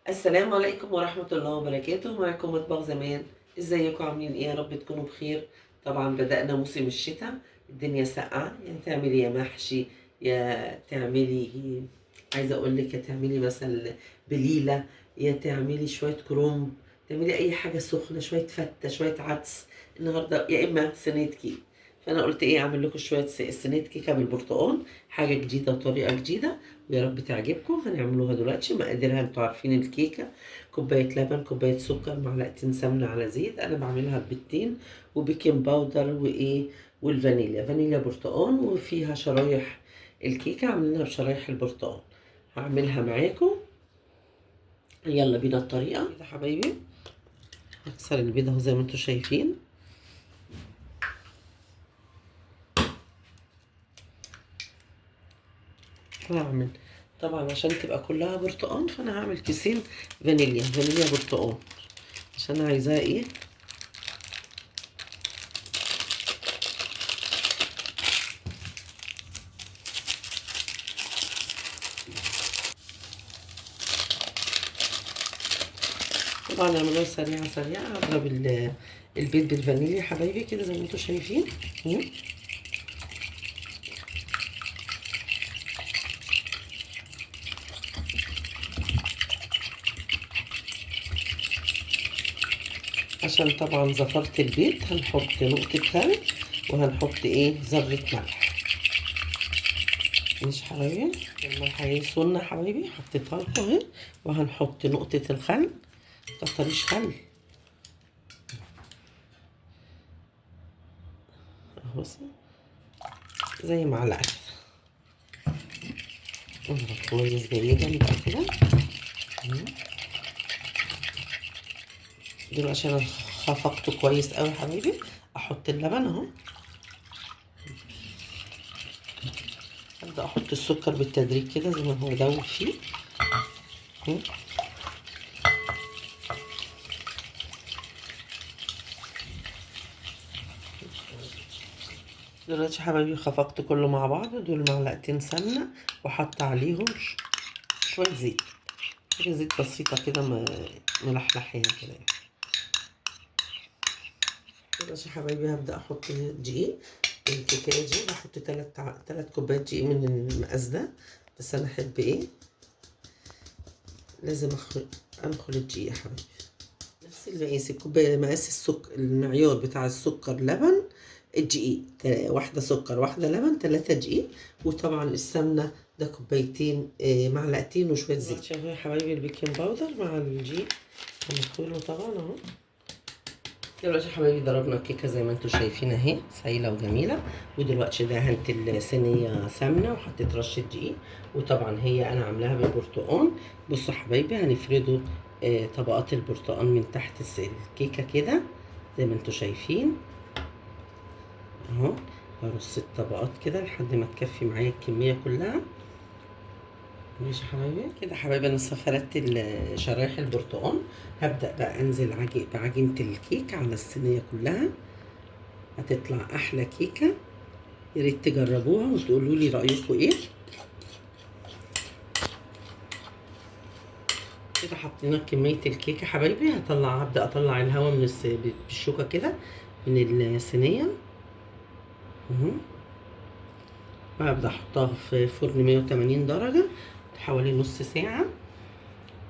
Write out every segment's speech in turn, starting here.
السلام عليكم ورحمة الله وبركاته. معكم مطبخ زمان. ازيكم عاملين ايه؟ يا رب تكونوا بخير. طبعا بدأنا موسم الشتاء، الدنيا ساقعة، يعني تعملي يا محشي يا تعملي، عايزة اقول لك يا تعملي مثلا بليلة، يا تعملي شوية كرنب، تعملي اي حاجة سخنة، شوية فتة، شوية عدس النهاردة، يا اما صينية كيك. فانا قلت ايه، اعمل لكم شوية صينية كيكة بالبرتقال، حاجة جديدة وطريقة جديدة ويا رب تعجبكم. هنعملوها دلوقتي. مقاديرها انتوا عارفين الكيكة: كوباية لبن، كوباية سكر، معلقتين سمنة على زيت، انا بعملها ببيضتين، و baking powder وايه، والفانيليا، فانيليا برتقال، وفيها شرايح الكيكة عاملينها بشرايح البرتقال. هعملها معاكم، يلا بينا الطريقة يا حبايبي. هكسر البيض اهو زي ما انتوا شايفين. هعمل طبعا عشان تبقى كلها برتقان، فانا هعمل كيسين فانيليا، فانيليا برتقان، عشان عايزاها ايه، طبعا اعملوها سريعة سريعة. هضرب البيض بالفانيليا يا حبايبي كده زي ما انتوا شايفين. عشان طبعا زفرت البيض هنحط نقطة خل، وهنحط ايه، ذرة ملح. ماشي حبايبي، الملح اهي سنة حبايبي، حطيتها لكم اهي. وهنحط نقطة الخل، متكتريش خل اهو، زي معلقة كده. اضرب كويس جيدا بقى كده دول، عشان انا خفقته كويس قوي حبايبي. احط اللبن اهو، ابدا احط السكر بالتدريج كده زي ما هو دوب فيه. دلوقتي حبايبي خفقت كله مع بعض. دول معلقتين سمنه، وحط عليهم شوية زيت، حاجة زيت بسيطة كده ملحلحيها كده يعني. دلوقتي حبايبي هبدأ احط دقيق. الكيكه دي بحط 3 كوبايات دقيق من المقاس ده، بس انا احب ايه، لازم انخل الدقيق يا حبايبي. نفس المقاس الكوباية، مقاس السكر، المعيار بتاع السكر لبن الدقيق، واحدة سكر واحدة لبن، 3 دقيق. وطبعا السمنة ده كوبايتين، معلقتين وشوية زيت. شايفين يا حبايبي ال baking powder مع الدقيق هندخله طبعا اهو. دلوقتي يا حبايبي ضربنا الكيكه زي ما انتم شايفين اهي، سايله وجميلة. ودلوقتي دهنت الصينية سمنه وحطيت رشه دقيق، وطبعا هي انا عاملاها بالبرتقال. بصوا حبايبي هنفرده طبقات البرتقال من تحت الكيكه كده زي ما انتم شايفين اهو. هرص الطبقات كده لحد ما تكفي معايا الكمية كلها. ماشي حبايبي كده حبايبي، انا فردت شرايح البرتقال. هبدأ بقى انزل بعجينة الكيك على الصينية كلها، هتطلع احلى كيكة. يا ريت تجربوها وتقولوا لي رأيكم ايه. كده حطينا كمية الكيكة حبايبي. هبدأ اطلع الهواء من بالشوكة كده من الصينية اهو. وهبدأ احطها في فرن 180 درجة حوالي نص ساعة،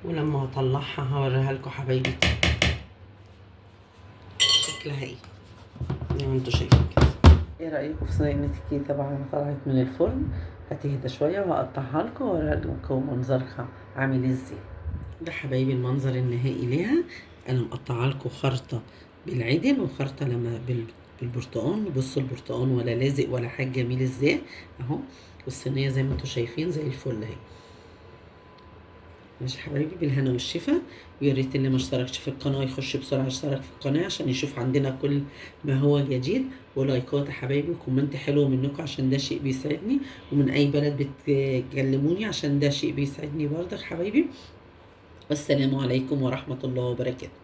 ولما هطلعها هوريها لكم حبايبي شكلها ايه زي ما انتوا شايفين كده. ايه رأيكم في صينية الكيكة؟ طبعا طلعت من الفرن، هتهدى شوية وهقطعها لكم واوريها لكم منظرها عامل ازاي. ده حبايبي المنظر النهائي ليها. انا مقطعه لكم خرطة بالعدل وخرطة لما بالبرتقال. بصوا البرتقال ولا لازق ولا حاجة، جميل ازاي اهو. والصينية زي ما انتوا شايفين زي الفل اهي. ماشي حبايبي، بالهنا والشفا. ويا ريت اللي ما اشتركش في القناة يخش بسرعة يشترك في القناة عشان يشوف عندنا كل ما هو جديد. ولايكات يا حبايبي، و comment حلو منكم عشان ده شيء بيسعدني، ومن اي بلد بتكلموني عشان ده شيء بيسعدني برضك حبايبي. والسلام عليكم ورحمة الله وبركاته.